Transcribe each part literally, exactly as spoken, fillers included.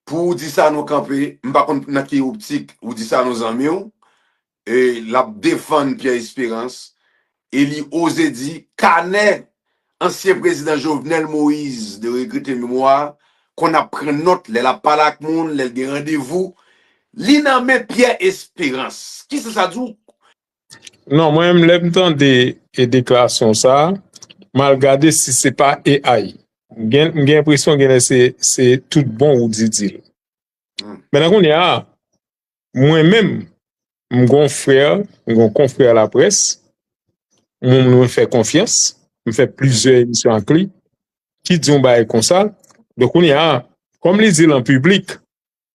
pou w di Sanon kanpe, m pa konn nan ki optik ou di Sanon zanmi w, e l ap defann Pierre Espérance, e li oze di kanè ansyen prezidan Jovenel Moïse de regrete memwa konn ap pran nòt lè l ap pale ak moun, lè l gen randevou, li nan men Pierre Espérance. Kisa sa di w? Non, mwen menm, lè m tande e deklarasyon sa a, m al gade si se pa A I. M gen, m gen enpresyon genlè se, se tout bon ou di di l. Men nan kounye a, mwen menm, m gon frè, m gon konfrè laprès, moun mwen fè konfyans, m fè plizyè emisyon ak li, ki di yon bagay konsa. Donk kounye a, kòm li di l an piblik,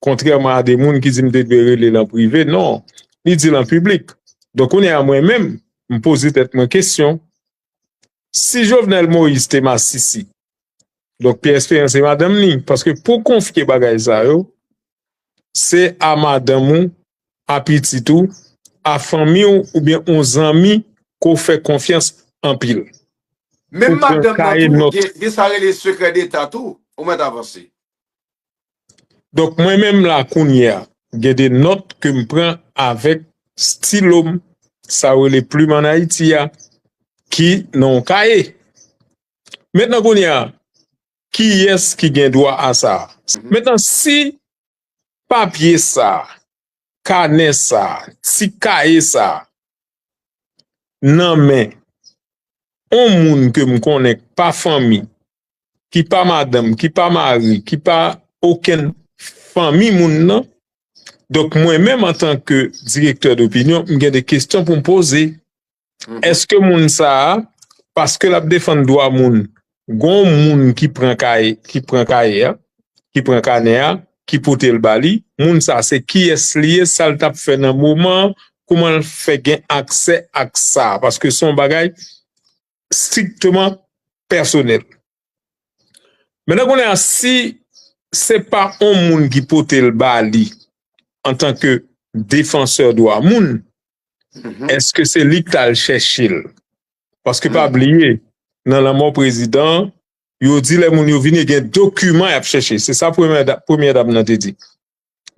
kontrèman a de moun ki di m te dwe rele l an prive, non, li di l an piblik. Donk kounye a mwen menm, m poze tèt mwen kesyon, si Jovenel Moïse te masisi, donk Pierre Espérance se madanm li, paske pou konfye bagay sa yo, se a madanm ou, a pitit ou, a fanmi w oubyen yon zanmi ke w fè konfyans anpil. Menm madanm nan tou, gen, gen sa rele sekrè deta tou, ou mèt avanse. Donk mwen menm la kounye a, gen de nòt ke m pran avèk stilo m, sa yo rele plim ann Ayiti a, ki nan yon kaye. Mentnan kounye a, kiyès ki gen dwa a sa? Mentnan si papye sa, kanè sa, ti kaye sa, nan men yon moun ke m konnen k pa fanmi, ki pa madanm, ki pa mari, ki pa okenn fanmi moun nan, donk mwen menm antanke direktè dopinyon, m gen de kesyon pou m poze. Èske moun sa a, paske l ap defann dwa moun, gon moun ki pran kaye, ki pran kaye a, ki pran kanè a, ki pote l ba li, moun sa a se kiyès li ye, sa l t ap fè nan moman an, kouman l fè gen aksè ak sa a, paske se yon bagay strikteman pèsonèl. Mentnan kounye a, si se pa yon moun ki pote l ba li antanke defansè dwa moun, èske se li k t al chèche l? Paske pa bliye, nan lanmò prezidan an, yo di lè moun yo vini, gen dokiman y ap chèche. Se sa premyè da, premyè dam nan te di.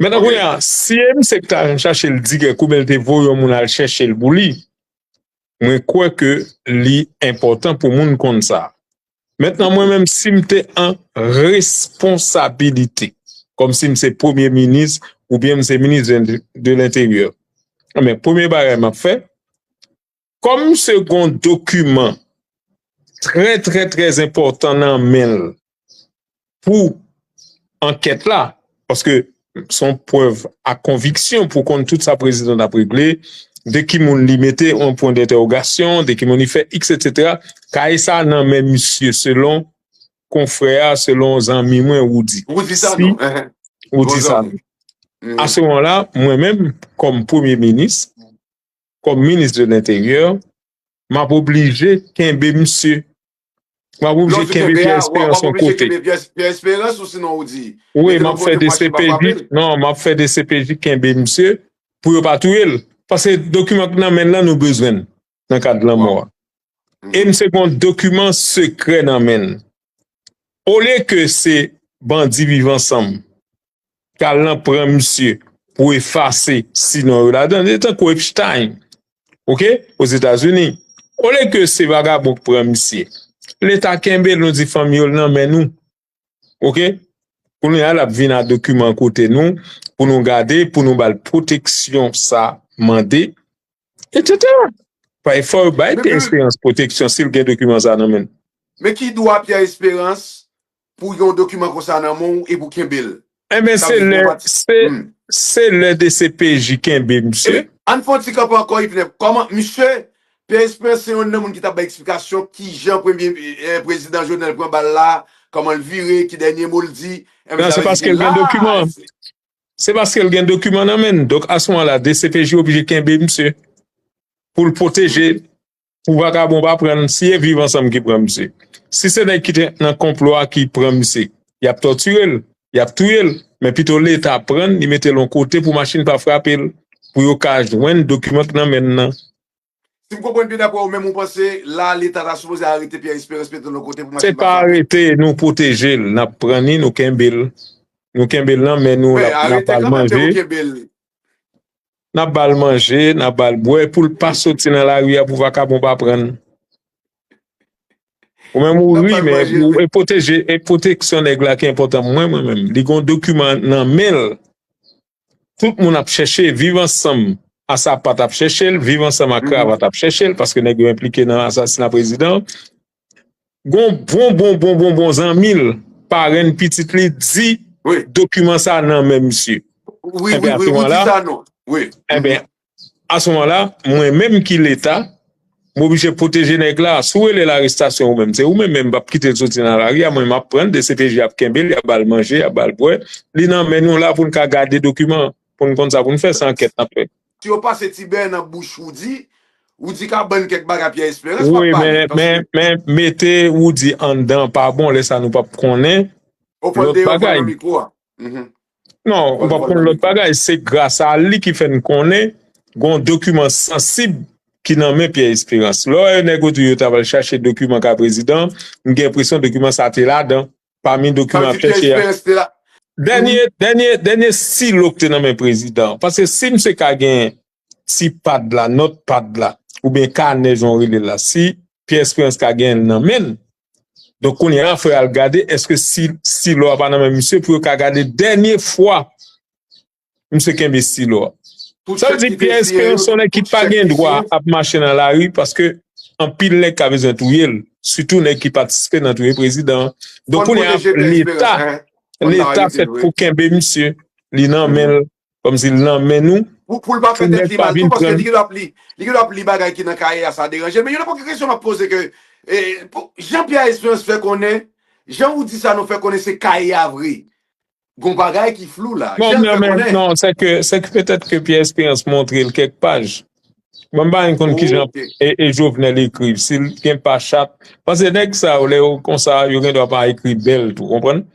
Mentnan kounye a, si e misye k t al chache l dirèk oubyen l te voye yon moun al chèche l pou li, mwen kwè ke li enpòtan pou moun konn sa. Mentnan mwen menm si m te an responsabilite, kòmsi m se premye minis oubyen m se minis de, de lenteryè, men premye bagay m ap fè, kòm misye gon dokiman trè trè trè enpòtan nan men l pou ankèt la, paske se yon prèv a konviksyon pou konn tout sa prezidan t ap regle, de ki moun li mete yon pwen dentèwogasyon, de ki moun li fè, etsetera. Kaye sa nan men misye selon konfrè a, selon zanmi mwen Woody. Woody Sanon. Woody Sanon. A se moman la, mwen menm, kòm premye minis, kòm minis de lenteryè, m ap oblije kenbe misye. M ap oblije kenbe Pierre Espérance yon kote. Pierre Espérance ou sinon ou di. Wi, m ap fè D C P J, non, m ap fè D C P J kenbe misye pou yo pa touye l. Paske dokiman k nan men l lan nou bezwen l nan kad lanmò a. E misye gen yon dokiman sekrè nan men l. Olye ke se bandi Viv Ansanm k al nan pran misye pou efase si non yo ladan, li tankou Epstein, oke, Ozetazini. Olye ke se vagabon k pran misye, Leta kenbe l, nou di fanmi yo l nan men nou, oke. Kounye a l ap vin a dokiman kote nou pou nou gade, pou nou ba l pwoteksyon sa mande, etsetera. Paske fò yo bay Pierre Espérance pwoteksyon si l gen dokiman sa nan men l. Men ki dwa Pierre Espérance pou yon dokiman konsa nan men w e pou kenbe l? Enben se lè, se lè D C P J kenbe misye. Ann fè yon ti kanpe ankò, Yvenè. Kòman misye, Pierre Espérance se yonn nan moun ki t ap bay eksplikasyon kijan premye prezidan Jovenel pran bal la, kòman l vire, ki dènye mo l di. Non, se paske l gen dokiman. Se paske l gen dokiman nan men l. Donk a se moman la D C P J oblije kenbe misye pou l pwoteje l, pou vagabon pa pran l, si e Viv Ansanm ki pran misye. Si se nèg ki te nan konplo a ki pran misye, y ap tòtire l, y ap touye l, men pito Leta pran l, li mete l yon kote pou machin pa frape l, pou yo ka jwenn dokiman k nan men l nan. Si m konprann byen daprè ou menm ou panse la Leta ta sipoze arete Pierre Espérance mete l yon kote pou machin pa frape l? Se pa arete, nou pwoteje l, n ap pran li, nou kenbe l. Nou kenbe l nan men nou, n ap ba l manje. N ap ba l manje, n ap ba l bwè, pou l pa soti nan lari a, pou vakabon pa pran l. Ou menm ou ri, men e pwoteje, e pwoteksyon nèg la ki enpòtan pou mwen, mwen menm. Li gon dokiman nan men l. Tout moun ap chèche, viv ansanm. Asapat ap chèche l, viv ansanm ak Kravat ap chèche l, paske nèg yo enplike nan asasina prezidan. Gon bon, bon, bon, bon, bon zanmi l, parenn pitit li di dokiman sa nan men misye. Enben, a se moman la, enben, a se moman la, mwen menm ki Leta, m oblije pwoteje nèg la. Si w rele l arestasyon ou menm, se ou menm menm, m p ap kite l soti nan lari a, mwen m ap pran l, D C P J ap kenbe l, y ap ba l manje, y ap ba l bwè. Li nan men nou la pou n ka gade dokiman, pou n konn sa pou n fè, se ankèt n ap fè. Si yo pase ti bèyè nan bouch Roudy, Roudy ka bann kèk bagay Pierre Espérance, w ap pale. Wi, men, men, men mete Roudy anndan pa bon, lè sa nou p ap konnen lòt bagay. Non, ou p ap konn lòt bagay. Se gras a li ki fè n konnen gon dokiman sansib ki nan men Pierre Espérance. Lè w wè nèg Roudy yo ta pral chache dokiman ka prezidan, m gen enpresyon dokiman sa te ladan, pami dokiman ap chèche a. Dènye, dènye, dènye silo ki te nan men prezidan. Paske si misye ka gen ti pad la, nòt pad la, oubyen kanè jan w rele l la, si Pierre Espérance ka gen l nan men l, donk kounye a fò y al gade èske si, silo a pa nan men misye pou yo ka gade dènye fwa misye kenbe silo a. Sa vle di Pierre Espérance se yon nèg ki pa gen dwa ap mache nan lari paske anpil nèg ka bezwen touye l, sitou nèg ki patisipe nan touye prezidan an. Donk kounye a Leta, Leta fèt pou kenbe misye, li nan men l, kòmsi l nan men nou. Pou, pou l pa fè tèt li mal tou, paske li gen dwa ap li, li gen dwa ap li bagay ki nan kaye a, sa deranje l. Men yon nenpòt kesyon m ap poze ke, e, pou, jan Pierre Espérance fè konnen, jan Roudy Sanon fè konnen se kaye a vre. Gon bagay ki flou la. Bon, jan l fè konnen. Non, se ke, se ke petèt ke Pierre Espérance montre l kèk paj. Mwen m pa konn kijan e, e Jovenel ekri, si l gen pa chat. Paske nèg sa yo, lè yo konsa, yo gen dwa pa ekri bèl tou, konprann?